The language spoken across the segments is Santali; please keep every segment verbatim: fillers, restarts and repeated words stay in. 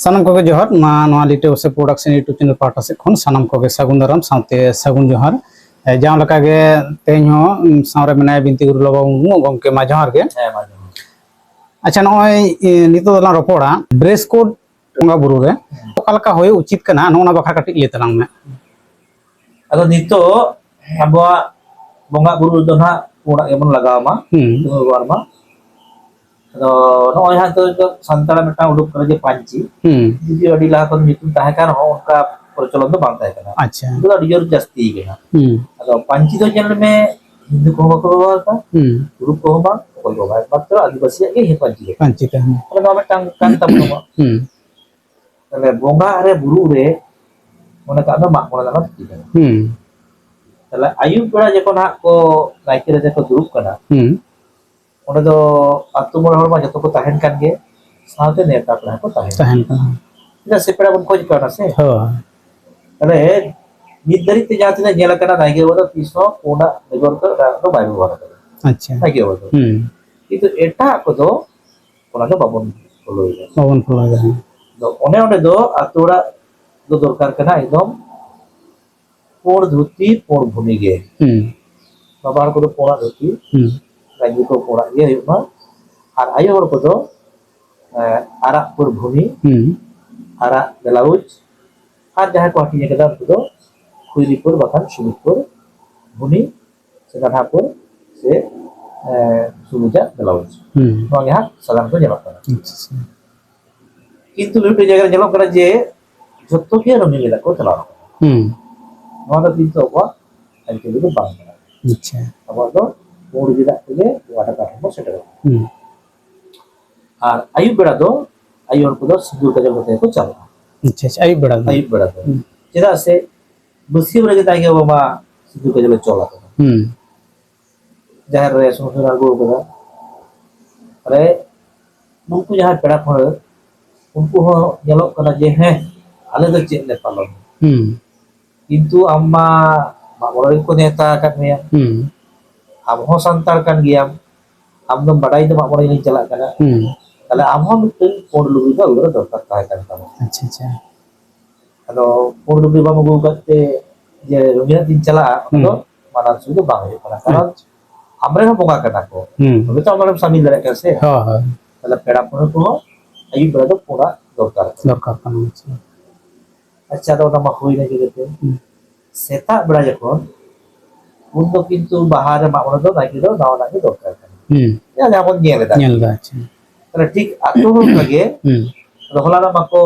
ᱥᱟᱱᱟᱢ ᱠᱚᱜᱮ ᱡᱚᱦᱟᱨ᱾ ᱢᱟ ᱱᱚᱣᱟ ᱞᱤᱴᱟᱹ ᱵᱚᱥᱮ ᱯᱨᱚᱰᱟᱠᱥᱚᱱ YouTube ᱪᱮᱱᱮᱞ ᱯᱟᱦᱴᱟ ᱥᱮᱫ ᱠᱷᱚᱱ ᱥᱟᱱᱟᱢ ᱠᱚᱜᱮ ᱥᱟᱹᱜᱩᱱ ᱫᱟᱨᱟᱢ ᱥᱟᱶᱛᱮ ᱥᱟᱹᱜᱩᱱ ᱡᱚᱦᱟᱨ᱾ ᱮ, ᱡᱟᱦᱟᱸ ᱞᱮᱠᱟ ᱜᱮ ᱛᱮᱦᱮᱧ ᱦᱚᱸ, ᱩᱢ, ᱥᱟᱶᱨᱮ ᱢᱮᱱᱟᱭᱟ ᱵᱤᱱᱛᱤ ᱜᱩᱨᱩ ᱞᱚᱵᱟ ᱢᱩᱨᱢᱩ ᱜᱚᱢᱠᱮ, ᱢᱟ ᱡᱚᱦᱟᱨ ᱜᱮ᱾ ᱦᱮᱸ, ᱢᱟ ᱡᱚᱦᱟᱨ᱾ ᱟᱪᱪᱷᱟ, ᱱᱚᱜᱼᱚᱭ, ᱮ, ᱱᱤᱛᱚᱜ ᱫᱚᱞᱟᱝ ᱨᱚᱯᱚᱲᱟ ᱰᱨᱮᱥ ᱠᱳᱰ ᱵᱚᱸᱜᱟ ᱵᱩᱨᱩ ᱨᱮ ᱦᱮᱸ᱾ ᱚᱠᱟ ᱞᱮᱠᱟ ᱦᱩᱭ ᱩᱪᱤᱛ ᱠᱟᱱᱟ, ᱱᱚᱜᱼᱚ ᱱᱟ ᱵᱟᱠᱷᱨᱟ ᱠᱟᱹᱴᱤᱡ ᱞᱟᱹᱭ ᱛᱟᱞᱟᱝ ᱢᱮ᱾ ᱟᱫᱚ ᱱᱤᱛᱚᱜ ᱟᱵᱚᱣᱟᱜ ᱵᱚᱸᱜᱟ ᱵᱩᱨᱩ ᱨᱮᱫᱚ ᱱᱟᱦᱟᱜ ᱯᱩᱸᱰᱟᱜ ᱜᱮᱵᱚᱱ ᱞᱟᱜᱟᱣ ᱢᱟ, ᱦᱩᱸ᱾ ᱥᱩᱱᱩᱢ ᱵᱮᱵᱚᱦᱟᱨ ᱢᱟ᱾ ᱟᱫᱚ ᱱᱚᱜᱼᱚᱭ ᱦᱟᱸᱜ ᱛᱚ ᱱᱤᱛᱚᱜ ᱥᱟᱱᱛᱟᱲᱟᱜ ᱢᱤᱫᱴᱟᱝ ᱩᱰᱩᱠ ᱠᱟᱱᱟ ᱡᱮ ᱯᱟᱹᱧᱪᱤ᱾ ᱦᱩᱸ᱾ ᱡᱩᱫᱤ ᱟᱹᱰᱤ ᱞᱟᱦᱟ ᱠᱷᱚᱱ ᱧᱩᱛᱩᱢ ᱛᱟᱦᱮᱸ ᱠᱟᱱ ᱨᱮᱦᱚᱸ, ᱚᱱᱠᱟ ᱯᱨᱚᱪᱚᱞᱚᱱ ᱫᱚ ᱵᱟᱝ ᱛᱟᱦᱮᱸ ᱠᱟᱱᱟ᱾ ᱟᱪᱪᱷᱟ᱾ ᱱᱤᱛᱚᱜ ᱫᱚ ᱟᱹᱰᱤ ᱡᱳᱨ ᱡᱟᱹᱥᱛᱤ ᱠᱟᱱᱟ᱾ ᱦᱩᱸ᱾ ᱟᱫᱚ ᱯᱟᱹᱧᱪᱤ ᱫᱚ ᱧᱮᱞ ᱢᱮ, ᱦᱤᱱᱫᱩ ᱠᱚᱦᱚᱸ ᱵᱟᱠᱚ ᱵᱮᱵᱚᱦᱟᱨ ᱮᱫᱟ, ᱦᱩᱸ᱾ ᱛᱩᱲᱩᱠ ᱠᱚᱦᱚᱸ ᱵᱟᱝ, ᱚᱠᱚᱭ ᱠᱚ ᱵᱟᱝ, ᱮᱠᱢᱟᱛᱨᱚ ᱟᱹᱫᱤᱵᱟᱹᱥᱤᱭᱟᱜ ᱜᱮ ᱯᱟᱹᱧᱪᱤ ᱫᱚ᱾ ᱯᱟᱹᱧᱪᱤ ᱛᱟᱦᱮᱱᱟ᱾ ᱛᱟᱦᱞᱮ ᱱᱚᱣᱟ ᱢᱤᱫᱴᱟᱝ ᱠᱟᱱ ᱛᱟᱵᱚᱱᱟ᱾ ᱦᱩᱸ᱾ ᱛᱟᱦᱞᱮ ᱵᱚᱸᱜᱟ ᱨᱮ ᱵᱩᱨᱩ ᱨᱮ ᱢᱚᱱᱮ ᱠᱟᱜ ᱢᱮ ᱢᱟᱜ ᱢᱚᱬᱮ ᱨᱮᱱᱟᱜ ᱫᱷᱩᱛᱤ ᱠᱟᱱᱟ᱾ ᱦᱩᱸ᱾ ᱛᱟᱦᱞᱮ ᱟᱹᱭᱩᱵ ᱵᱮᱲᱟ ᱡᱚᱠᱷᱚᱱ ᱦᱟᱸᱜ ᱠᱚ ᱱᱟᱭᱠᱮ ᱨᱟᱪᱟ ᱠᱚ ᱫᱩᱲᱩᱵ ᱠᱟᱱᱟ, ᱦᱩᱸ᱾ ᱚᱸᱰᱮ ᱫᱚ ᱟᱹᱛᱩ ᱢᱚᱬᱮ ᱦᱚᱲ ᱢᱟ ᱡᱚᱛᱚ ᱠᱚ ᱛᱟᱦᱮᱱ ᱠᱟᱱ ᱜᱮ, ᱥᱟᱶᱛᱮ ᱱᱮᱣᱛᱟ ᱯᱮᱲᱟ ᱦᱚᱸᱠᱚ ᱛᱟᱦᱮᱱ ᱛᱟᱦᱮᱱ ᱠᱟᱱᱟ᱾ ᱪᱮᱫᱟᱜ ᱥᱮ ᱯᱮᱲᱟ ᱵᱚᱱ ᱠᱷᱚᱡ ᱠᱚᱣᱟ ᱥᱮ᱾ ᱦᱳᱭ᱾ ᱛᱟᱦᱞᱮ ᱱᱤᱛ ᱫᱷᱟᱹᱨᱤᱡ ᱛᱮ ᱡᱟᱦᱟᱸ ᱛᱤᱱᱟᱹᱜ ᱧᱮᱞ ᱟᱠᱟᱱᱟ, ᱱᱟᱭᱠᱮ ᱵᱟᱵᱟ ᱫᱚ ᱛᱤᱥ ᱦᱚᱸ ᱯᱩᱸᱰᱟᱜ ᱵᱮᱜᱚᱨ ᱫᱚ ᱮᱴᱟᱜ ᱫᱚ ᱵᱟᱭ ᱵᱮᱵᱚᱦᱟᱨ ᱟᱠᱟᱫᱟ᱾ ᱟᱪᱪᱷᱟ᱾ ᱱᱟᱭᱠᱮ ᱵᱟᱵᱟ ᱫᱚ᱾ ᱦᱩᱸ᱾ ᱠᱤᱱᱛᱩ ᱮᱴᱟᱜ ᱠᱚᱫᱚ ᱚᱱᱟ ᱫᱚ ᱵᱟᱵᱚᱱ ᱯᱷᱚᱞᱳᱭᱮᱫᱟ᱾ ᱵᱟᱵᱚᱱ ᱯᱷᱚᱞᱳᱭᱮᱫᱟ, ᱦᱮᱸ᱾ ᱟᱫᱚ ᱚᱱᱮ ᱚᱸᱰᱮ ᱫᱚ ᱟᱹᱛᱩ ᱚᱲᱟᱜ ᱫᱚ ᱫᱚᱨᱠᱟᱨ ᱠᱟᱱᱟ ᱮᱠᱫᱚᱢ ᱯᱩᱸᱰ ᱫᱷᱩᱛᱤ, ᱯᱩᱸᱰ ᱵᱷᱩᱱᱤ ᱜᱮ᱾ ᱦᱩᱸ᱾ ᱵᱟᱵᱟ ᱦᱚᱲ ᱠᱚᱫᱚ ᱯᱩᱸᱰᱟᱜ ᱫᱷᱩᱛᱤ, ᱦᱩᱸ᱾ ᱨᱟᱺᱰᱤ ᱠᱚ ᱯᱩᱸᱰᱟᱜ ᱜᱮ ᱦᱩᱭᱩᱜ ᱢᱟ᱾ ᱟᱨ ᱟᱭᱳ ᱦᱚᱲ ᱠᱚᱫᱚ, ᱮ, ᱟᱨᱟᱜ ᱯᱩᱸᱰ ᱵᱷᱩᱱᱤ, ᱦᱩᱸ᱾ ᱟᱨᱟᱜ ᱵᱞᱟᱣᱩᱡᱽ, ᱟᱨ ᱡᱟᱦᱟᱸᱭ ᱠᱚ ᱦᱟᱹᱴᱤᱧ ᱟᱠᱟᱫᱟ ᱩᱱᱠᱩ ᱫᱚ ᱠᱷᱩᱭᱨᱤ ᱯᱩᱸᱰ ᱵᱟᱠᱷᱟᱱ ᱥᱩᱱᱩᱢ ᱯᱩᱸᱰ ᱵᱷᱩᱱᱤ ᱥᱮ ᱜᱟᱰᱷᱟ ᱯᱩᱸᱰ ᱥᱮ, ᱮ, ᱥᱩᱵᱩᱡᱟᱜ ᱵᱞᱟᱣᱩᱡᱽ᱾ ᱦᱩᱸ᱾ ᱱᱚᱣᱟ ᱜᱮ ᱦᱟᱸᱜ ᱥᱟᱫᱷᱟᱨᱚᱱᱛᱚ ᱧᱮᱞᱚᱜ ᱠᱟᱱᱟ᱾ ᱟᱪᱪᱷᱟ, ᱟᱪᱪᱷᱟ᱾ ᱠᱤᱱᱛᱩ ᱢᱤᱫᱴᱮᱱ ᱡᱟᱭᱜᱟ ᱨᱮ ᱧᱮᱞᱚᱜ ᱠᱟᱱᱟ ᱡᱮ ᱡᱷᱚᱛᱚ ᱜᱮ ᱨᱚᱝᱜᱤᱱ ᱜᱮᱸᱫᱟᱜ ᱠᱚ ᱪᱟᱞᱟᱣ ᱠᱟᱱᱟ᱾ ᱦᱩᱸ᱾ ᱱᱚᱣᱟ ᱫᱚ ᱠᱤᱱᱛᱩ ᱟᱵᱚᱣᱟᱜ ᱟᱹᱨᱤᱪᱟᱹᱞᱤ ᱫᱚ ᱵᱟᱝ ᱠᱟᱱᱟ᱾ ᱟᱪᱪᱷᱟ᱾ ᱟᱵᱚᱣᱟᱜ ᱫᱚ ᱯᱩᱸᱰ ᱜᱮᱸᱫᱟᱜ ᱛᱮᱜᱮ ᱱᱚᱣᱟ ᱴᱟᱠᱟ ᱦᱚᱸᱵᱚᱱ ᱥᱮᱴᱮᱨᱚᱜᱼᱟ᱾ ᱦᱩᱸ᱾ ᱟᱨ ᱟᱹᱭᱩᱵ ᱵᱮᱲᱟ ᱫᱚ ᱟᱭᱳ ᱦᱚᱲ ᱠᱚᱫᱚ ᱥᱤᱸᱫᱩᱨ ᱠᱟᱡᱚᱞ ᱠᱟᱛᱮ ᱠᱚ ᱪᱟᱞᱟᱜᱼᱟ᱾ ᱟᱪᱪᱷᱟ, ᱟᱪᱪᱷᱟ, ᱟᱹᱭᱩᱵ ᱵᱮᱲᱟ ᱫᱚ? ᱟᱹᱭᱩᱵ ᱵᱮᱲᱟ ᱫᱚ᱾ ᱦᱩᱸ᱾ ᱪᱮᱫᱟᱜ ᱥᱮ ᱵᱟᱹᱥᱭᱟᱹᱢ ᱨᱮᱜᱮ ᱛᱟᱭ ᱜᱮ ᱵᱟᱵᱟ ᱥᱤᱸᱫᱩᱨ ᱠᱟᱡᱚᱞᱮ ᱪᱚᱞ ᱟᱠᱟᱫᱟ᱾ ᱦᱩᱸ᱾ ᱡᱟᱦᱮᱨ ᱨᱮ ᱥᱩᱱᱩᱢ ᱥᱤᱸᱫᱩᱨ ᱟᱬᱜᱚ ᱟᱠᱟᱫᱟ᱾ ᱨᱮ ᱩᱱᱠᱩ ᱡᱟᱦᱟᱸᱭ ᱯᱮᱲᱟ ᱯᱟᱹᱲᱦᱟᱹ, ᱩᱱᱠᱩ ᱦᱚᱸ ᱧᱮᱞᱚᱜ ᱠᱟᱱᱟ ᱡᱮ, ᱦᱮᱸ, ᱟᱞᱮ ᱫᱚ ᱪᱮᱫ ᱞᱮ ᱯᱟᱞᱚᱱ? ᱦᱩᱸ᱾ ᱠᱤᱱᱛᱩ ᱟᱢ ᱢᱟ ᱢᱟᱜ ᱢᱚᱬᱮ ᱨᱮᱜᱮ ᱠᱚ ᱱᱮᱣᱛᱟ ᱟᱠᱟᱫ ᱢᱮᱭᱟ᱾ ᱦᱩᱸ᱾ ᱟᱢ ᱦᱚᱸ ᱥᱟᱱᱛᱟᱲ ᱠᱟᱱ ᱜᱮᱭᱟᱢ, ᱟᱢ ᱫᱚᱢ ᱵᱟᱰᱟᱭ ᱫᱚ ᱢᱟᱜ ᱢᱚᱬᱮ ᱧᱮᱞᱤᱧ ᱪᱟᱞᱟᱜ ᱠᱟᱱᱟ᱾ ᱦᱩᱸ᱾ ᱛᱟᱦᱞᱮ ᱟᱢ ᱦᱚᱸ ᱢᱤᱫᱴᱟᱝ ᱯᱩᱸᱰ ᱞᱩᱜᱽᱲᱤ ᱫᱚ ᱟᱹᱜᱩ ᱨᱮ ᱫᱚᱨᱠᱟᱨ ᱛᱟᱦᱮᱸ ᱠᱟᱱ ᱛᱟᱢᱟ᱾ ᱟᱪᱪᱷᱟ, ᱟᱪᱪᱷᱟ᱾ ᱟᱫᱚ ᱯᱩᱸᱰ ᱞᱩᱜᱽᱲᱤ ᱵᱟᱢ ᱟᱹᱜᱩ ᱟᱠᱟᱫ ᱛᱮ ᱡᱮ ᱨᱚᱝᱜᱤᱱᱟᱜ ᱛᱤᱧ ᱪᱟᱞᱟᱜᱼᱟ, ᱚᱱᱟ ᱫᱚ ᱦᱩᱸ᱾ ᱢᱟᱱᱟᱣ ᱥᱩᱡᱩᱜ ᱫᱚ ᱵᱟᱝ ᱦᱩᱭᱩᱜ ᱠᱟᱱᱟ, ᱠᱟᱨᱚᱱ ᱟᱪᱪᱷᱟ᱾ ᱟᱢᱨᱮᱱ ᱦᱚᱸ ᱵᱚᱸᱜᱟ ᱠᱟᱱᱟ ᱠᱚ, ᱦᱩᱸ᱾ ᱛᱚᱵᱮ ᱛᱚ ᱟᱢ ᱚᱸᱰᱮᱢ ᱥᱟᱢᱤᱞ ᱫᱟᱲᱮᱭᱟᱜ ᱠᱟᱱᱟ ᱥᱮ᱾ ᱦᱳᱭ, ᱦᱳᱭ᱾ ᱛᱟᱦᱞᱮ ᱯᱮᱲᱟ ᱯᱟᱹᱲᱦᱟᱹ ᱠᱚᱦᱚᱸ ᱟᱹᱭᱩᱵ ᱵᱮᱲᱟ ᱫᱚ ᱯᱩᱸᱰᱟᱜ ᱫᱚᱨᱠᱟᱨ ᱠᱟᱱᱟ᱾ ᱫᱚᱨᱠᱟᱨ ᱠᱟᱱᱟ, ᱟᱪᱪᱷᱟ᱾ ᱟᱪᱪᱷᱟ, ᱟᱫᱚ ᱚᱱᱟ ᱢᱟ ᱦᱩᱭᱱᱟ ᱪᱤᱠᱟᱹᱛᱮ? ᱦᱩᱸ᱾ ᱥᱮᱛᱟᱜ ᱵᱮᱲᱟ ᱡᱚᱠᱷᱚᱱ, ᱩᱱ ᱫᱚ ᱠᱤᱱᱛᱩ ᱵᱟᱦᱟ ᱨᱮ ᱢᱟᱜ ᱢᱚᱬᱮ ᱫᱚ ᱱᱟᱭᱠᱮ ᱫᱚ ᱱᱟᱣᱟᱱᱟᱜ ᱜᱮ ᱫᱚᱨᱠᱟᱨ ᱠᱟᱱᱟ᱾ ᱦᱩᱸ᱾ ᱡᱟᱦᱟᱸ ᱵᱚᱱ ᱧᱮᱞ ᱮᱫᱟ᱾ ᱧᱮᱞ ᱮᱫᱟ, ᱟᱪᱪᱷᱟ᱾ ᱛᱟᱦᱞᱮ ᱴᱷᱤᱠ ᱟᱛᱳ ᱦᱚᱲ ᱞᱮᱠᱟᱜᱮ, ᱦᱩᱸ᱾ ᱟᱫᱚ ᱦᱚᱞᱟ ᱫᱚ ᱢᱟᱠᱚ,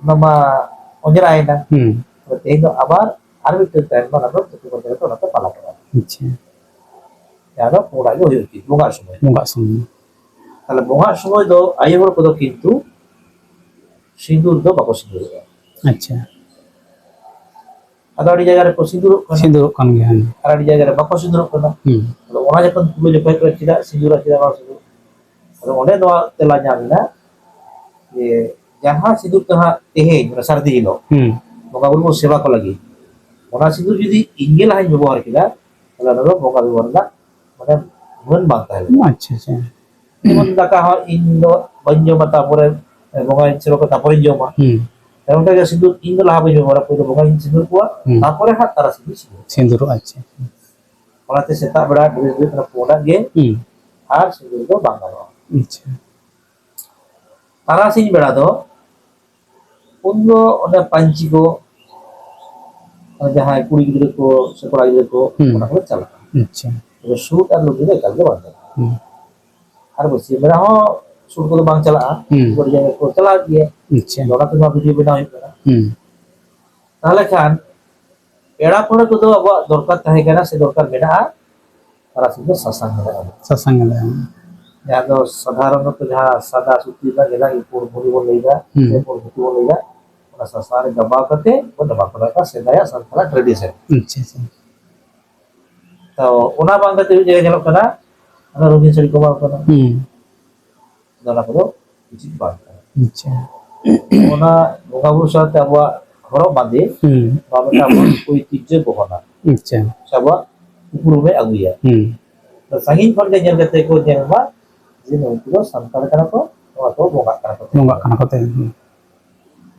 ᱚᱱᱟ ᱢᱟ ᱚᱸᱡᱽᱨᱟᱭᱮᱱᱟ᱾ ᱦᱩᱸ᱾ ᱛᱟᱦᱞᱮ ᱛᱮᱦᱮᱧ ᱫᱚ ᱟᱵᱟᱨ ᱟᱨ ᱢᱤᱫᱴᱟᱝ ᱛᱟᱭᱚᱢ ᱢᱟ ᱚᱱᱟ ᱫᱚ ᱟᱹᱛᱩ ᱢᱚᱫᱽᱫᱷᱮ ᱨᱮ ᱚᱱᱟ ᱫᱚ ᱯᱟᱞᱟᱴᱚᱜᱼᱟ᱾ ᱟᱪᱪᱷᱟ᱾ ᱡᱟᱦᱟᱸ ᱫᱚ ᱯᱩᱸᱰᱟᱜ ᱜᱮ ᱦᱩᱭᱩᱜ ᱩᱪᱤᱛ ᱵᱚᱸᱜᱟᱜ ᱥᱚᱢᱚᱭ᱾ ᱵᱚᱸᱜᱟᱜ ᱥᱚᱢᱚᱭ᱾ ᱛᱟᱦᱞᱮ ᱵᱚᱸᱜᱟᱜ ᱥᱚᱢᱚᱭ ᱫᱚ ᱟᱭᱳ ᱦᱚᱲ ᱠᱚᱫᱚ ᱠᱤᱱᱛᱩ ᱥᱤᱸᱫᱩᱨ ᱫᱚ ᱵᱟᱠᱚ ᱥᱤᱸᱫᱩᱨᱚᱜᱼᱟ᱾ ᱟᱪᱪᱷᱟ᱾ ᱟᱫᱚ ᱟᱹᱰᱤ ᱡᱟᱭᱜᱟ ᱨᱮᱠᱚ ᱥᱤᱸᱫᱩᱨᱚᱜ ᱠᱟᱱᱟ᱾ ᱥᱤᱸᱫᱩᱨᱚᱜ ᱠᱟᱱ ᱜᱮᱭᱟ, ᱦᱮᱸ᱾ ᱟᱨ ᱟᱹᱰᱤ ᱡᱟᱭᱜᱟ ᱨᱮ ᱵᱟᱠᱚ ᱥᱤᱸᱫᱩᱨᱚᱜ ᱠᱟᱱᱟ᱾ ᱦᱩᱸ᱾ ᱟᱫᱚ ᱚᱱᱟ ᱡᱚᱠᱷᱚᱱ ᱛᱩᱞᱟᱹ ᱡᱚᱠᱷᱟ ᱠᱚ ᱪᱮᱫᱟᱜ ᱥᱤᱸᱫᱩᱨᱟ, ᱪᱮᱫᱟᱜ ᱵᱟᱝ ᱥᱤᱸᱫᱩᱨ? ᱟᱫᱚ ᱚᱸᱰᱮ ᱱᱚᱣᱟ ᱛᱮᱞᱟ ᱧᱟᱢ ᱮᱱᱟ ᱡᱮ ᱡᱟᱦᱟᱸ ᱥᱤᱸᱫᱩᱨ ᱫᱚ ᱦᱟᱸᱜ ᱛᱮᱦᱮᱧ, ᱚᱱᱟ ᱥᱟᱹᱨᱫᱤ ᱦᱤᱞᱳᱜ, ᱦᱩᱸ᱾ ᱵᱚᱸᱜᱟ ᱵᱩᱨᱩ ᱵᱚᱱ ᱥᱮᱵᱟ ᱠᱚ ᱞᱟᱹᱜᱤᱫ, ᱚᱱᱟ ᱥᱤᱸᱫᱩᱨ ᱡᱩᱫᱤ ᱤᱧ ᱜᱮ ᱞᱟᱦᱟᱧ ᱵᱮᱵᱚᱦᱟᱨ ᱠᱮᱫᱟ, ᱛᱟᱦᱞᱮ ᱚᱱᱟ ᱫᱚ ᱵᱚᱸᱜᱟ ᱵᱮᱵᱚᱦᱟᱨ ᱨᱮᱱᱟᱜ ᱢᱟᱱᱮ ᱢᱟᱹᱱ ᱵᱟᱝ ᱛᱟᱦᱮᱸ ᱞᱮᱱᱟ᱾ ᱟᱪᱪᱷᱟ, ᱟᱪᱪᱷᱟ᱾ ᱡᱮᱢᱚᱱ ᱫᱟᱠᱟ ᱦᱚᱸ ᱤᱧ ᱫᱚ ᱵᱟᱹᱧ ᱡᱚᱢᱟ, ᱛᱟᱯᱚᱨᱮ ᱵᱚᱸᱜᱟᱧ ᱥᱮᱵᱟ ᱠᱚ, ᱛᱟᱯᱚᱨᱮᱧ ᱡᱚᱢᱟ᱾ ᱦᱩᱸ᱾ ᱛᱟᱭᱚᱢ ᱛᱮᱜᱮ ᱥᱤᱸᱫᱩᱨ ᱤᱧ ᱫᱚ ᱞᱟᱦᱟ ᱵᱟᱹᱧ ᱵᱮᱵᱚᱦᱟᱨᱟ, ᱯᱳᱭᱞᱳ ᱵᱚᱸᱜᱟᱧ ᱥᱤᱸᱫᱩᱨ ᱠᱚᱣᱟ, ᱦᱩᱸ᱾ ᱛᱟᱯᱚᱨᱮ ᱦᱟᱸᱜ ᱛᱟᱨᱟᱥᱤᱧ ᱥᱤᱸᱫᱩᱨ᱾ ᱥᱤᱸᱫᱩᱨᱚᱜᱼᱟ, ᱟᱪᱪᱷᱟ᱾ ᱚᱱᱟᱛᱮ ᱥᱮᱛᱟᱜ ᱵᱮᱲᱟ dress ᱫᱚ ᱦᱩᱭᱩᱜ ᱠᱟᱱᱟ ᱯᱩᱸᱰᱟᱜ ᱜᱮ, ᱦᱩᱸ᱾ ᱟᱨ ᱥᱤᱸᱫᱩᱨ ᱫᱚ ᱵᱟᱝ ᱜᱟᱱᱚᱜᱼᱟ᱾ ᱟᱪᱪᱷᱟ᱾ ᱛᱟᱨᱟᱥᱤᱧ ᱵᱮᱲᱟ ᱫᱚ ᱩᱱ ᱫᱚ ᱚᱸᱰᱮ ᱯᱟᱹᱧᱪᱤ ᱠᱚ, ᱡᱟᱦᱟᱸᱭ ᱠᱩᱲᱤ ᱜᱤᱫᱽᱨᱟᱹ ᱠᱚ ᱥᱮ ᱠᱚᱲᱟ ᱜᱤᱫᱽᱨᱟᱹ ᱠᱚ, ᱦᱩᱸ᱾ ᱚᱱᱟ ᱠᱚ ᱪᱟᱞᱟᱜᱼᱟ᱾ ᱟᱪᱪᱷᱟ᱾ ᱛᱚᱵᱮ ᱥᱩᱴ ᱟᱨ ᱞᱩᱜᱽᱲᱤ ᱫᱚ ᱮᱠᱟᱞ ᱜᱮ ᱵᱟᱝ ᱪᱟᱞᱟᱜᱼᱟ᱾ ᱦᱩᱸ᱾ ᱟᱨ ᱵᱟᱹᱥᱭᱟᱹᱢ ᱵᱮᱲᱟ ᱦᱚᱸ ᱥᱩᱴ ᱠᱚᱫᱚ ᱵᱟᱝ ᱪᱟᱞᱟᱜᱼᱟ᱾ ᱦᱩᱸ᱾ ᱟᱹᱰᱤ ᱡᱟᱭᱜᱟ ᱠᱚ ᱪᱟᱞᱟᱣᱮᱫ ᱜᱮᱭᱟ᱾ ᱟᱪᱪᱷᱟ᱾ ᱚᱱᱟ ᱛᱮᱢᱟ video ᱵᱮᱱᱟᱣ ᱦᱩᱭᱩᱜ ᱠᱟᱱᱟ᱾ ᱦᱩᱸ᱾ ᱛᱟᱦᱚᱞᱮ ᱠᱷᱟᱱ ᱯᱮᱲᱟ ᱯᱟᱹᱲᱦᱟᱹ ᱠᱚᱫᱚ ᱟᱵᱚᱣᱟᱜ ᱫᱚᱨᱠᱟᱨ ᱛᱟᱦᱮᱸ ᱠᱟᱱᱟ ᱥᱮ ᱫᱚᱨᱠᱟᱨ ᱢᱮᱱᱟᱜᱼᱟ, ᱛᱟᱨᱟᱥᱤᱧ ᱫᱚ ᱥᱟᱥᱟᱝ ᱜᱮᱸᱫᱟᱜ ᱦᱚᱨᱚᱜ᱾ ᱥᱟᱥᱟᱝ ᱜᱮᱸᱫᱟᱜ, ᱦᱮᱸ᱾ ᱡᱟᱦᱟᱸ ᱫᱚ ᱥᱟᱫᱷᱟᱨᱚᱱᱚᱛᱚ ᱡᱟᱦᱟᱸ ᱥᱟᱫᱟ ᱥᱩᱛᱤ ᱨᱮᱱᱟᱜ ᱜᱮᱸᱫᱟᱜ ᱜᱮ ᱯᱩᱸᱰ ᱵᱷᱩᱲᱤ ᱵᱚᱱ ᱞᱟᱹᱭᱫᱟ, ᱦᱩᱸ᱾ ᱥᱮ ᱯᱩᱸᱰ ᱫᱷᱩᱛᱤ ᱵᱚᱱ ᱞᱟᱹᱭᱫᱟ, ᱚᱱᱟ ᱥᱟᱥᱟᱝ ᱨᱮ ᱜᱟᱵᱟᱣ ᱠᱟᱛᱮ ᱵᱚᱱ ᱮᱢᱟ ᱠᱚᱣᱟ, ᱚᱱᱟ ᱥᱮᱫᱟᱭᱟᱜ ᱥᱟᱱᱛᱟᱲᱟᱜ tradition᱾ ᱟᱪᱪᱷᱟ, ᱟᱪᱪᱷᱟ᱾ ᱛᱚ, ᱚᱱᱟ ᱵᱟᱝ ᱠᱟᱛᱮ ᱢᱤᱫ ᱡᱟᱭᱜᱟ ᱧᱮᱞᱚᱜ ᱠᱟᱱᱟ, ᱚᱱᱟ ᱨᱚᱸᱜᱤᱱ ᱥᱟᱹᱲᱤ ᱠᱚ ᱮᱢᱟ ᱠᱚ ᱠᱟᱱᱟ᱾ ᱦᱩᱸ᱾ ᱟᱫᱚ ᱚᱱᱟ ᱠᱚᱫᱚ ᱩᱪᱤᱛ ᱵᱟᱝ ᱠᱟᱱᱟ᱾ ᱟᱪᱪᱷᱟ᱾ ᱚᱱᱟ ᱵᱚᱸᱜᱟ ᱵᱩᱨᱩ ᱥᱟᱶᱛᱮ ᱟᱵᱚᱣᱟᱜ ᱦᱚᱨᱚᱜ ᱵᱟᱸᱫᱮ, ᱦᱩᱸ᱾ ᱱᱚᱣᱟ ᱢᱤᱫᱴᱟᱝ ᱟᱵᱚᱣᱟᱜ ᱳᱭᱛᱤᱡᱽᱡᱷᱚ ᱵᱚᱦᱚᱱᱟ᱾ ᱟᱪᱪᱷᱟ᱾ ᱥᱮ ᱟᱵᱚᱣᱟᱜ ᱩᱯᱨᱩᱢᱮ ᱟᱹᱜᱩᱭᱟ᱾ ᱦᱩᱸ᱾ ᱛᱚ, ᱥᱟᱺᱜᱤᱧ ᱠᱷᱚᱱ ᱜᱮ ᱧᱮᱞ ᱠᱟᱛᱮ ᱠᱚ ᱧᱮᱞ ᱢᱟ, ᱡᱮ ᱱᱩᱠᱩ ᱫᱚ ᱥᱟᱱᱛᱟᱲ ᱠᱟᱱᱟ ᱠᱚ, ᱱᱚᱣᱟ ᱠᱚ ᱵᱚᱸᱜᱟᱜ ᱠᱟᱱᱟ ᱠᱚ᱾ ᱵᱚᱸᱜᱟᱜ ᱠᱟᱱᱟ ᱠᱚ ᱛᱮᱦᱮᱧ᱾ ᱦᱩᱸ᱾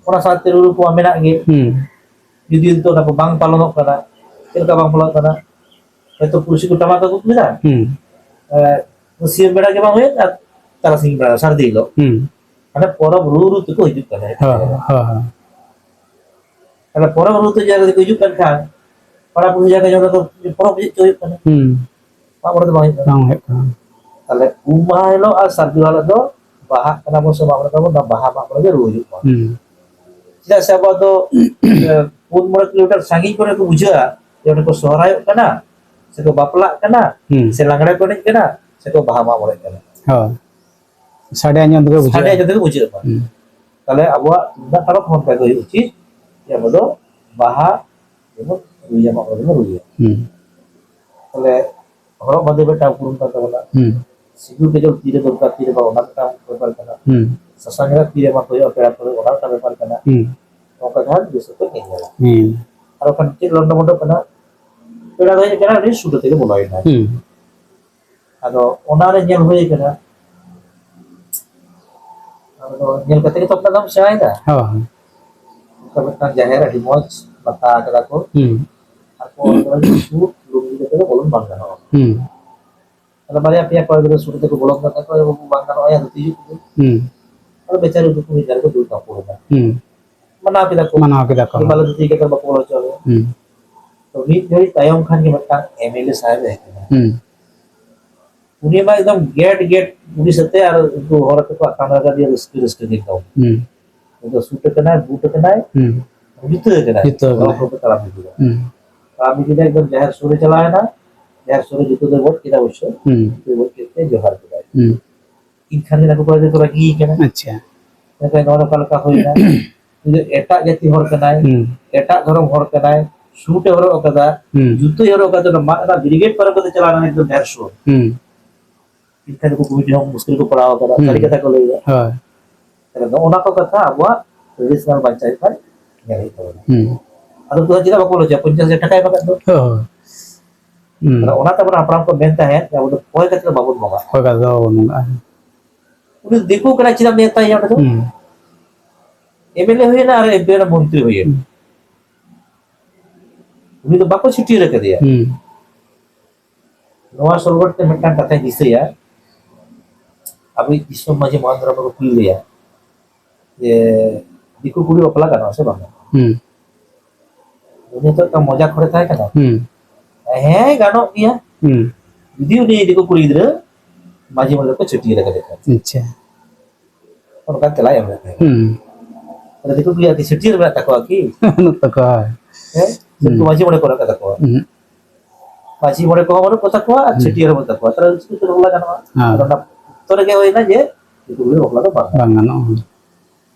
ᱚᱱᱟ ᱥᱟᱶᱛᱮ ᱨᱩᱨᱩ ᱠᱚᱢᱟ ᱢᱮᱱᱟᱜ ᱜᱮ᱾ ᱦᱩᱸ᱾ ᱡᱩᱫᱤ ᱱᱤᱛᱚᱜ ᱚᱱᱟ ᱠᱚ ᱵᱟᱝ ᱯᱟᱞᱚᱱᱚᱜ ᱠᱟᱱᱟ, ᱪᱮᱫ ᱞᱮᱠᱟ ᱵᱟᱝ ᱯᱟᱞᱚᱱᱚᱜ ᱠᱟᱱᱟ? ᱦᱚᱭᱛᱚ ᱯᱩᱲᱥᱤ ᱠᱚ ᱴᱟᱢᱟᱠ ᱟᱹᱜᱩ ᱠᱮᱫᱟ, ᱦᱩᱸ᱾ ᱮ, ᱥᱤᱧ ᱵᱮᱲᱟ ᱜᱮ ᱵᱟᱝ ᱦᱩᱭᱩᱜ ᱟᱨ ᱛᱟᱨᱟᱥᱤᱧ ᱵᱮᱲᱟ, ᱥᱟᱹᱨᱫᱤ ᱦᱤᱞᱳᱜ᱾ ᱦᱩᱸ᱾ ᱢᱟᱱᱮ ᱯᱚᱨᱚᱵᱽ ᱨᱩ ᱨᱩ ᱛᱮᱠᱚ ᱦᱤᱡᱩᱜ ᱠᱟᱱᱟ᱾ ᱦᱮᱸ, ᱦᱮᱸ, ᱦᱮᱸ᱾ ᱛᱟᱦᱞᱮ ᱯᱚᱨᱚᱵᱽ ᱨᱩ ᱛᱮ ᱡᱟᱦᱟᱸ ᱨᱮᱠᱚ ᱦᱤᱡᱩᱜ ᱠᱟᱱ ᱠᱷᱟᱱ, ᱯᱟᱲᱟ ᱯᱩᱲᱥᱤ ᱡᱟᱦᱟᱸ ᱠᱚ ᱯᱚᱨᱚᱵᱽ ᱦᱤᱡᱩᱜ ᱪᱚ ᱦᱩᱭᱩᱜ ᱠᱟᱱᱟ᱾ ᱦᱩᱸ᱾ ᱢᱟᱜ ᱢᱚᱬᱮ ᱫᱚ ᱵᱟᱝ ᱦᱩᱭᱩᱜ ᱠᱟᱱᱟ᱾ ᱵᱟᱝ ᱦᱩᱭᱩᱜ ᱠᱟᱱᱟ᱾ ᱛᱟᱦᱞᱮ ᱩᱢ ᱢᱟᱦᱟ ᱦᱤᱞᱳᱜ ᱟᱨ ᱥᱟᱹᱨᱫᱤ ᱢᱟᱦᱟ ᱦᱤᱞᱳᱜ ᱫᱚ ᱵᱟᱦᱟᱜ ᱠᱟᱱᱟ ᱵᱚᱱ ᱥᱮ ᱢᱟᱜ ᱢᱚᱬᱮ ᱠᱟᱱᱟ ᱵᱚᱱ, ᱚᱱᱟ ᱵᱟᱦᱟ ᱢᱟᱜ ᱢᱚᱬᱮ ᱜᱮ ᱨᱩ ᱦᱩᱭᱩᱜ ᱢᱟ᱾ ᱦᱩᱸ᱾ ᱪᱮᱫᱟᱜ ᱥᱮ ᱟᱵᱚᱣᱟᱜ ᱫᱚ, ᱮ, ᱯᱩᱱ ᱢᱚᱬᱮ ᱠᱤᱞᱳᱢᱤᱴᱟᱨ ᱥᱟᱺᱜᱤᱧ ᱠᱚᱨᱮ ᱠᱚ ᱵᱩᱡᱷᱟᱹᱜᱼᱟ ᱡᱮ ᱚᱸᱰᱮ ᱠᱚ ᱥᱚᱦᱨᱟᱭᱚᱜ ᱠᱟᱱᱟ, ᱥᱮᱠᱚ ᱵᱟᱯᱞᱟᱜ ᱠᱟᱱᱟ, ᱦᱩᱸ᱾ ᱥᱮ ᱞᱟᱜᱽᱲᱮ ᱠᱚ ᱮᱱᱮᱡ ᱠᱟᱱᱟ, ᱥᱮᱠᱚ ᱵᱟᱦᱟ ᱢᱟᱜ ᱢᱚᱬᱮᱜ ᱠᱟᱱᱟ᱾ ᱦᱳᱭ᱾ ᱥᱟᱰᱮ ᱟᱸᱡᱚᱢ ᱛᱮᱜᱮ ᱵᱩᱡᱷᱟᱹᱜᱼᱟ᱾ ᱥᱟᱰᱮ ᱟᱸᱡᱚᱢ ᱛᱮᱜᱮ ᱵᱩᱡᱷᱟᱹᱜ ᱢᱟ᱾ ᱦᱩᱸ᱾ ᱛᱟᱦᱞᱮ ᱟᱵᱚᱣᱟᱜ ᱛᱩᱢᱫᱟᱜ ᱴᱟᱢᱟᱠ ᱦᱚᱸ ᱚᱱᱠᱟ ᱜᱮ ᱦᱩᱭᱩᱜ ᱩᱪᱤᱛ, ᱡᱮ ᱟᱵᱚ ᱫᱚ ᱵᱟᱦᱟ ᱡᱮᱢᱚᱱ ᱨᱩᱭᱟ, ᱢᱟᱜ ᱢᱚᱬᱮ ᱡᱮᱢᱚᱱ ᱨᱩᱭᱟ᱾ ᱦᱩᱸ᱾ ᱛᱟᱦᱞᱮ ᱦᱚᱨᱚᱜ ᱵᱟᱸᱫᱮ ᱢᱤᱫᱴᱟᱝ ᱩᱯᱨᱩᱢ ᱠᱟᱱ ᱛᱟᱵᱚᱱᱟ᱾ ᱦᱩᱸ᱾ ᱥᱤᱸᱫᱩᱨ ᱠᱟᱡᱚᱞ ᱛᱤᱨᱮ ᱫᱚᱨᱠᱟᱨ, ᱛᱤᱨᱮ ᱵᱟᱝ, ᱚᱱᱟ ᱢᱤᱫᱴᱟᱝ ᱵᱮᱯᱟᱨ ᱠᱟᱱᱟ᱾ ᱦᱩᱸ᱾ ᱥᱟᱥᱟᱝ ᱜᱮᱸᱫᱟᱜ ᱛᱤᱨᱮ ᱮᱢᱟ ᱠᱚ ᱦᱩᱭᱩᱜᱼᱟ ᱯᱮᱲᱟ ᱯᱟᱹᱲᱦᱟᱹ, ᱚᱱᱟ ᱢᱤᱫᱴᱟᱝ ᱵᱮᱯᱟᱨ ᱠᱟᱱᱟ᱾ ᱦᱩᱸ᱾ ᱱᱚᱝᱠᱟ ᱜᱮ ᱦᱟᱸᱜ ᱡᱚᱛᱚ ᱠᱚ ᱧᱮᱞᱟ᱾ ᱦᱩᱸ᱾ ᱟᱨ ᱵᱟᱠᱷᱟᱱ ᱪᱮᱫ ᱞᱚᱱᱰᱚ ᱢᱚᱱᱰᱚ ᱠᱟᱱᱟ, ᱯᱮᱲᱟ ᱫᱚ ᱦᱮᱡ ᱟᱠᱟᱱᱟ, ᱩᱱᱤ ᱥᱩᱴ ᱟᱛᱮ ᱜᱮ ᱵᱚᱞᱚᱭᱮᱱᱟᱭ᱾ ᱦᱩᱸ᱾ ᱟᱫᱚ ᱚᱱᱟᱨᱮ ᱧᱮᱞ ᱦᱩᱭ ᱠᱟᱱᱟ, ᱟᱫᱚ ᱧᱮᱞ ᱠᱟᱛᱮ ᱜᱮ ᱛᱚ ᱟᱯᱱᱟᱨ ᱫᱚᱢ ᱥᱮᱬᱟᱭᱮᱫᱟ᱾ ᱦᱳᱭ᱾ ᱚᱱᱠᱟ ᱢᱤᱫᱴᱟᱝ ᱡᱟᱦᱮᱨ ᱟᱹᱰᱤ ᱢᱚᱡᱽ ᱵᱟᱛᱟ ᱠᱟᱫᱟ ᱠᱚ᱾ ᱦᱩᱸ᱾ ᱟᱨ ᱠᱚ ᱚᱸᱰᱮ ᱥᱩᱴ ᱞᱩᱝᱜᱤ ᱠᱟᱛᱮ ᱫᱚ ᱵᱚᱞᱚᱱ ᱵᱟᱝ ᱜᱟᱱᱚᱜᱼᱟ᱾ ᱦᱩᱸ᱾ ᱟᱫᱚ ᱵᱟᱨᱭᱟ ᱯᱮᱭᱟ ᱠᱚᱲᱟ ᱜᱤᱫᱽᱨᱟᱹ ᱥᱩᱴ ᱛᱮᱠᱚ ᱵᱚᱞᱚᱱ ᱠᱟᱱ ᱛᱟᱠᱚᱣᱟ, ᱵᱟᱝ ᱜᱟᱱᱚᱜᱼᱟ, ᱭᱟ ᱫᱷᱩᱛᱤ ᱦᱩᱭᱩᱜ ᱛᱟᱠᱚ᱾ ᱦᱩᱸ᱾ ᱟᱫᱚ ᱵᱮᱪᱟᱨᱤ ᱩᱱᱠᱩ ᱢᱤᱫ ᱫᱷᱟᱨᱮ ᱠᱚ ᱫᱩᱲᱩᱵ ᱛᱟᱠᱚ ᱠᱟᱱᱟ᱾ ᱦᱩᱸ᱾ ᱢᱟᱱᱟᱣ ᱠᱮᱫᱟ ᱠᱚ᱾ ᱢᱟᱱᱟᱣ ᱠᱮᱫᱟ ᱠᱚ᱾ ᱡᱮ ᱵᱟᱞᱮ ᱫᱷᱩᱛᱤ ᱠᱟᱛᱮ ᱵᱟᱠᱚ ᱵᱚᱞᱚ ᱦᱚᱪᱚ ᱟᱞᱮᱭᱟ᱾ ᱦᱩᱸ᱾ ᱛᱚ ᱢᱤᱫ ᱜᱷᱟᱹᱲᱤᱡ ᱛᱟᱭᱚᱢ ᱠᱷᱟᱱ ᱜᱮ ᱢᱤᱫᱴᱟᱝ ᱮᱢ ᱮᱞ ᱮ ᱥᱟᱦᱮᱵ ᱮ ᱦᱮᱡ ᱮᱱᱟ᱾ ᱦᱩᱸ᱾ ᱩᱱᱤ ᱢᱟ ᱮᱠᱫᱚᱢ ᱜᱮᱴ ᱜᱮᱴ ᱩᱲᱤᱥᱥᱟ ᱛᱮ ᱟᱨ ᱩᱱᱠᱩ ᱦᱚᱲ ᱛᱮᱠᱚ ᱟᱛᱟᱝ ᱟᱠᱟᱫᱮᱭᱟ ᱨᱟᱹᱥᱠᱟᱹ ᱨᱟᱹᱥᱠᱟᱹ ᱜᱮ ᱮᱠᱫᱚᱢ᱾ ᱦᱩᱸ᱾ ᱩᱱᱤ ᱫᱚ ᱥᱩᱴ ᱟᱠᱟᱱᱟᱭ, ᱵᱩᱴ ᱟᱠᱟᱱᱟᱭ, ᱦᱩᱸ᱾ ᱡᱩᱛᱟᱹ ᱟᱠᱟᱱᱟᱭ᱾ ᱡᱩᱛᱟᱹ ᱟᱠᱟᱱᱟᱭ᱾ ᱨᱚᱝ ᱠᱚ ᱛᱟᱲᱟᱢ ᱤᱫᱤᱭᱟ᱾ ᱦᱩᱸ᱾ ᱛᱟᱲᱟᱢ ᱤᱫᱤ ᱮᱠᱫᱚᱢ ᱡᱟᱦᱮᱨ ᱥᱩᱨ ᱨᱮ ᱪᱟᱞᱟᱣ ᱮᱱᱟ, ᱡᱟᱦᱮᱨ ᱥᱩᱨ ᱨᱮ ᱡᱩᱛᱟᱹ ᱫᱚ ᱵᱚᱡ ᱠᱮᱫᱟ ᱚᱵᱚᱥᱥᱚ᱾ ᱦᱩᱸ᱾ ᱡᱩᱛᱟᱹ ᱵᱚᱡ ᱠᱮᱫ ᱛᱮ ᱡᱚᱦᱟᱨ ᱠᱮᱫᱟᱭ᱾ ᱦᱩᱸ᱾ ᱮᱱᱠᱷᱟᱱ ᱜᱮ ᱱᱩᱠᱩ ᱠᱚᱲᱟ ᱜᱤᱫᱽᱨᱟᱹ ᱠᱚ ᱨᱟᱹᱜᱤ ᱠᱟᱱᱟ᱾ ᱟᱪᱪᱷᱟ᱾ ᱢᱮᱱᱠᱷᱟᱱ ᱱᱚᱣᱟ ᱫᱚ ᱚᱠᱟ ᱞᱮᱠᱟ ᱦᱩᱭᱱᱟ? ᱩᱱᱤ ᱫᱚ ᱮᱴᱟᱜ ᱡᱟᱹᱛᱤ ᱦᱚᱲ ᱠᱟᱱᱟᱭ, ᱦᱩᱸ᱾ ᱮᱴᱟᱜ ᱫᱷᱚᱨᱚᱢ ᱦᱚᱲ ᱠᱟᱱᱟᱭ, ᱥᱩᱴ ᱮ ᱦᱚᱨᱚᱜ ᱟᱠᱟᱫᱟ, ᱦᱩᱸ᱾ ᱡᱩᱛᱟᱹᱭ ᱦᱚᱨᱚᱜ ᱟᱠᱟᱫᱟ, ᱚᱱᱟ ᱢᱟᱜ ᱨᱮᱱᱟᱜ ᱵᱨᱤᱜᱮᱰ ᱯᱟᱨᱚᱢ ᱠᱟᱛᱮ ᱪᱟᱞᱟᱣ ᱮᱱᱟ ᱮᱠᱫᱚᱢ ᱡᱟᱦᱮᱨ ᱥᱩᱨ᱾ ᱦᱩᱸ᱾ ᱮᱱᱠᱷᱟᱱ ᱱᱩᱠᱩ ᱠᱚᱢᱤᱴᱤ ᱦᱚᱸ ᱢᱩᱥᱠᱤᱞ ᱠᱚ ᱯᱟᱲᱟᱣ ᱟᱠᱟᱫᱟ, ᱦᱩᱸ᱾ ᱥᱟᱹᱨᱤ ᱠᱟᱛᱷᱟ ᱠᱚ ᱞᱟᱹᱭᱮᱫᱟ᱾ ᱦᱳᱭ᱾ ᱛᱟᱦᱞᱮ ᱱᱚᱜᱼᱚ ᱱᱟ ᱠᱚ ᱠᱟᱛᱷᱟ ᱟᱵᱚᱣᱟᱜ traditional ᱵᱟᱧᱪᱟᱣ ᱦᱩᱭᱩᱜ ᱠᱷᱟᱱ ᱧᱮᱞ ᱦᱩᱭᱩᱜ ᱛᱟᱵᱚᱱᱟ᱾ ᱦᱩᱸ᱾ ᱟᱫᱚ ᱩᱱᱠᱩ ᱫᱚ ᱪᱮᱫᱟᱜ ᱵᱟᱠᱚ ᱞᱟᱡᱟᱜᱼᱟ? ᱯᱚᱧᱪᱟᱥ ᱦᱟᱡᱟᱨ ᱴᱟᱠᱟᱭ ᱮᱢ ᱟᱠᱟᱫ ᱫᱚ᱾ ᱦᱳᱭ᱾ ᱦᱩᱸ᱾ ᱟᱫᱚ ᱚᱱᱟᱛᱮ ᱟᱵᱚᱨᱮᱱ ᱦᱟᱯᱲᱟᱢ ᱠᱚ ᱢᱮᱱ ᱛᱟᱦᱮᱸᱫ ᱡᱮ ᱟᱵᱚ ᱫᱚ ᱠᱚᱭ ᱠᱟᱛᱮ ᱫᱚ ᱵᱟᱵᱚᱱ ᱵᱚᱸᱜᱟᱜᱼᱟ᱾ ᱠᱚᱭ ᱠᱟᱛᱮ ᱫᱚ ᱵᱟᱵᱚᱱ ᱵᱚᱸᱜᱟᱜᱼᱟ᱾ ᱩᱱᱤ ᱫᱤᱠᱩ ᱠᱟᱱᱟᱭ, ᱪᱮᱫᱟᱜ ᱮᱢ ᱱᱮᱣᱛᱟᱭᱮᱭᱟ ᱚᱸᱰᱮ ᱫᱚ? ᱦᱩᱸ᱾ ᱮᱢ ᱮᱞ ᱮ ᱦᱩᱭᱮᱱᱟ ᱟᱨ ᱮᱢ ᱯᱤ ᱨᱮᱱ ᱢᱚᱱᱛᱨᱤ ᱦᱩᱭᱮᱱ᱾ ᱦᱩᱸ᱾ ᱩᱱᱤ ᱫᱚ ᱵᱟᱠᱚ ᱪᱷᱟᱹᱴᱭᱟᱹᱨ ᱟᱠᱟᱫᱮᱭᱟ᱾ ᱦᱩᱸ᱾ ᱱᱚᱣᱟ ᱥᱚᱨᱵᱚᱛ ᱛᱮ ᱢᱤᱫᱴᱟᱝ ᱠᱟᱛᱷᱟᱧ ᱫᱤᱥᱟᱹᱭᱟ, ᱟᱵᱚᱭᱤᱡ ᱫᱤᱥᱚᱢ ᱢᱟᱹᱡᱷᱤ ᱢᱚᱦᱮᱱᱫᱨᱚ ᱵᱟᱵᱩ ᱠᱩᱞᱤ ᱞᱮᱭᱟ ᱡᱮ, "ᱫᱤᱠᱩ ᱠᱩᱲᱤ ᱵᱟᱯᱞᱟ ᱜᱟᱱᱚᱜᱼᱟ ᱥᱮ ᱵᱟᱝ?" ᱦᱩᱸ᱾ ᱩᱱᱤ ᱛᱚ ᱢᱤᱫᱴᱟᱝ ᱢᱚᱡᱟ ᱠᱷᱚᱲᱮ ᱛᱟᱦᱮᱸ ᱠᱟᱱᱟ᱾ ᱦᱩᱸ᱾ "ᱦᱮᱸ, ᱜᱟᱱᱚᱜ ᱜᱮᱭᱟ, ᱦᱩᱸ᱾ ᱡᱩᱫᱤ ᱩᱱᱤ ᱫᱤᱠᱩ ᱠᱩᱲᱤ ᱜᱤᱫᱽᱨᱟᱹ ᱢᱟᱹᱡᱷᱤ ᱢᱚᱬᱮ ᱠᱚ ᱪᱷᱟᱹᱴᱭᱟᱹᱨ ᱟᱠᱟᱫᱮ ᱠᱷᱟᱱ᱾" ᱟᱪᱪᱷᱟ᱾ ᱚᱱᱠᱟᱱ ᱛᱮᱞᱟᱭ ᱮᱢ ᱞᱮᱫ ᱛᱟᱦᱮᱸᱫ᱾ ᱦᱩᱸ᱾ ᱛᱟᱦᱞᱮ ᱫᱤᱠᱩ ᱠᱩᱲᱤᱭᱟᱜ ᱠᱤ ᱪᱷᱟᱹᱴᱭᱟᱹᱨ ᱢᱮᱱᱟᱜ ᱛᱟᱠᱚᱣᱟ ᱠᱤ? ᱵᱟᱹᱱᱩᱜ ᱛᱟᱠᱚᱣᱟ᱾ ᱦᱮᱸ? ᱦᱩᱸ᱾ ᱩᱱᱠᱩ ᱢᱟᱹᱡᱷᱤ ᱢᱚᱬᱮ ᱠᱚ ᱢᱮᱱᱟᱜ ᱛᱟᱠᱚᱣᱟ᱾ ᱦᱩᱸ᱾ ᱢᱟᱹᱡᱷᱤ ᱢᱚᱬᱮ ᱠᱚᱦᱚᱸ ᱵᱟᱹᱱᱩᱜ ᱠᱚ ᱛᱟᱠᱚᱣᱟ ᱟᱨ ᱦᱩᱸ᱾ ᱪᱷᱟᱹᱴᱭᱟᱹᱨ ᱦᱚᱸ ᱵᱟᱹᱱᱩᱜ ᱛᱟᱠᱚᱣᱟ᱾ ᱛᱟᱦᱞᱮ ᱪᱤᱠᱟᱹᱛᱮ ᱵᱟᱯᱞᱟ ᱜᱟᱱᱚᱜᱼᱟ? ᱦᱮᱸ᱾ ᱟᱫᱚ ᱚᱱᱟ ᱚᱠᱛᱚ ᱨᱮᱜᱮ ᱦᱩᱭᱱᱟ ᱡᱮ ᱫᱤᱠᱩ ᱠᱩᱲᱤ ᱵᱟᱯᱞᱟ ᱫᱚ ᱵᱟᱝ ᱜᱟᱱᱚᱜᱼᱟ᱾ ᱵᱟᱝ ᱜᱟᱱᱚᱜᱼᱟ᱾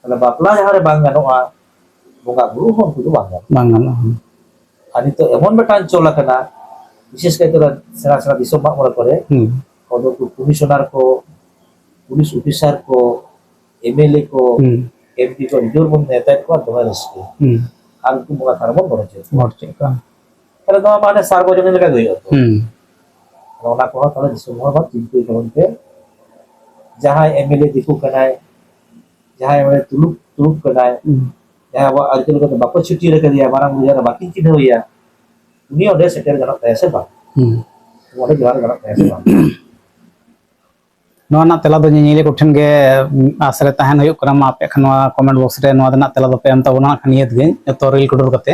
ᱛᱟᱦᱞᱮ ᱵᱟᱯᱞᱟ ᱡᱟᱦᱟᱸ ᱨᱮ ᱵᱟᱝ ᱜᱟᱱᱚᱜᱼᱟ, ᱵᱚᱸᱜᱟ ᱵᱩᱨᱩ ᱦᱚᱸ ᱩᱱᱠᱩ ᱫᱚ ᱵᱟᱝ ᱜᱟᱱᱚᱜᱼᱟ᱾ ᱵᱟᱝ ᱜᱟᱱᱚᱜᱼᱟ᱾ ᱟᱨ ᱱᱤᱛᱚᱜ ᱮᱢᱚᱱ ᱢᱤᱫᱴᱟᱝ ᱪᱚᱞ ᱟᱠᱟᱱᱟ, ᱵᱤᱥᱮᱥ ᱠᱟᱭᱛᱮ ᱚᱱᱟ ᱥᱮᱬᱟ ᱥᱮᱬᱟ ᱫᱤᱥᱚᱢ ᱢᱟᱜ ᱢᱚᱬᱮ ᱠᱚᱨᱮ, ᱦᱩᱸ᱾ ᱚᱸᱰᱮ ᱩᱱᱠᱩ ᱠᱚᱢᱤᱥᱚᱱᱟᱨ ᱠᱚ, ᱯᱩᱞᱤᱥ ᱚᱯᱷᱤᱥᱟᱨ ᱠᱚ, ᱮᱢ ᱮᱞ ᱮ ᱠᱚ, ᱦᱩᱸ᱾ ᱮᱢ ᱯᱤ ᱠᱚ, ᱟᱹᱰᱤ ᱡᱳᱨ ᱵᱚᱱ ᱱᱮᱣᱛᱟᱭᱮᱫ ᱠᱚᱣᱟ, ᱫᱚᱢᱮ ᱨᱟᱹᱥᱠᱟᱹ᱾ ᱦᱩᱸ᱾ ᱟᱨ ᱩᱱᱠᱩ ᱵᱚᱸᱜᱟ ᱛᱷᱟᱱ ᱨᱮᱵᱚᱱ ᱵᱚᱞᱚ ᱦᱚᱪᱚᱭᱮᱫ ᱠᱚᱣᱟ᱾ ᱵᱚᱞᱚ ᱦᱚᱪᱚᱭᱮᱫ ᱠᱚᱣᱟ᱾ ᱛᱟᱦᱞᱮ ᱱᱚᱣᱟ ᱢᱟ ᱦᱟᱱᱮ ᱥᱟᱨᱵᱚᱡᱚᱱᱤᱱ ᱞᱮᱠᱟ ᱜᱮ ᱦᱩᱭᱩᱜᱼᱟ ᱛᱚ᱾ ᱦᱩᱸ᱾ ᱟᱫᱚ ᱚᱱᱟ ᱠᱚᱦᱚᱸ ᱛᱟᱦᱞᱮ ᱫᱤᱥᱚᱢ ᱦᱚᱲ ᱦᱚᱸ ᱪᱤᱱᱛᱟᱹᱭ ᱛᱟᱵᱚᱱ ᱯᱮ᱾ ᱡᱟᱦᱟᱸᱭ ᱮᱢ ᱮᱞ ᱮ ᱫᱤᱠᱩ ᱠᱟᱱᱟᱭ, ᱡᱟᱦᱟᱸᱭ ᱚᱸᱰᱮ ᱛᱩᱲᱩᱠ, ᱛᱩᱲᱩᱠ ᱠᱟᱱᱟᱭ, ᱦᱩᱸ᱾ ᱡᱟᱦᱟᱸᱭ ᱟᱵᱚᱣᱟᱜ ᱟᱹᱨᱤᱪᱟᱹᱞᱤ ᱠᱚᱫᱚ ᱵᱟᱠᱚ ᱪᱷᱟᱹᱴᱭᱟᱹᱨ ᱟᱠᱟᱫᱮᱭᱟ, ᱢᱟᱨᱟᱝ ᱵᱩᱨᱩ ᱡᱟᱦᱮᱨ ᱨᱮ ᱵᱟᱹᱠᱤᱱ ᱪᱤᱱᱦᱟᱹᱣ ᱮᱭᱟ, ᱩᱱᱤ ᱚᱸᱰᱮ ᱥᱮᱴᱮᱨ ᱜᱟᱱᱚᱜ ᱛᱟᱭᱟ ᱥᱮ ᱵᱟᱝ? ᱦᱩᱸ᱾ ᱚᱸᱰᱮ ᱡᱚᱦᱟᱨ ᱜᱟᱱᱚᱜ ᱛᱟᱭᱟ ᱥᱮ ᱵᱟᱝ? ᱱᱚᱣᱟ ᱨᱮᱱᱟᱜ ᱛᱮᱞᱟ ᱫᱚ ᱧᱮᱧᱮᱞᱤᱭᱟᱹ ᱠᱚᱴᱷᱮᱱ ᱜᱮ, ᱩᱸ, ᱟᱸᱥ ᱨᱮ ᱛᱟᱦᱮᱱ ᱦᱩᱭᱩᱜ ᱠᱟᱱᱟ᱾ ᱢᱟ ᱟᱯᱮ ᱠᱷᱟᱱ ᱱᱚᱣᱟ comment box ᱨᱮ ᱱᱚᱣᱟ ᱨᱮᱱᱟᱜ ᱛᱮᱞᱟ ᱫᱚᱯᱮ ᱮᱢ ᱛᱟᱵᱚᱱᱟ ᱱᱟᱜ ᱠᱷᱟᱱ ᱱᱤᱭᱟᱹᱛ ᱜᱮ, ᱡᱚᱛᱚ ᱨᱤᱞ ᱠᱚᱰᱚᱞ ᱠᱟᱛᱮ᱾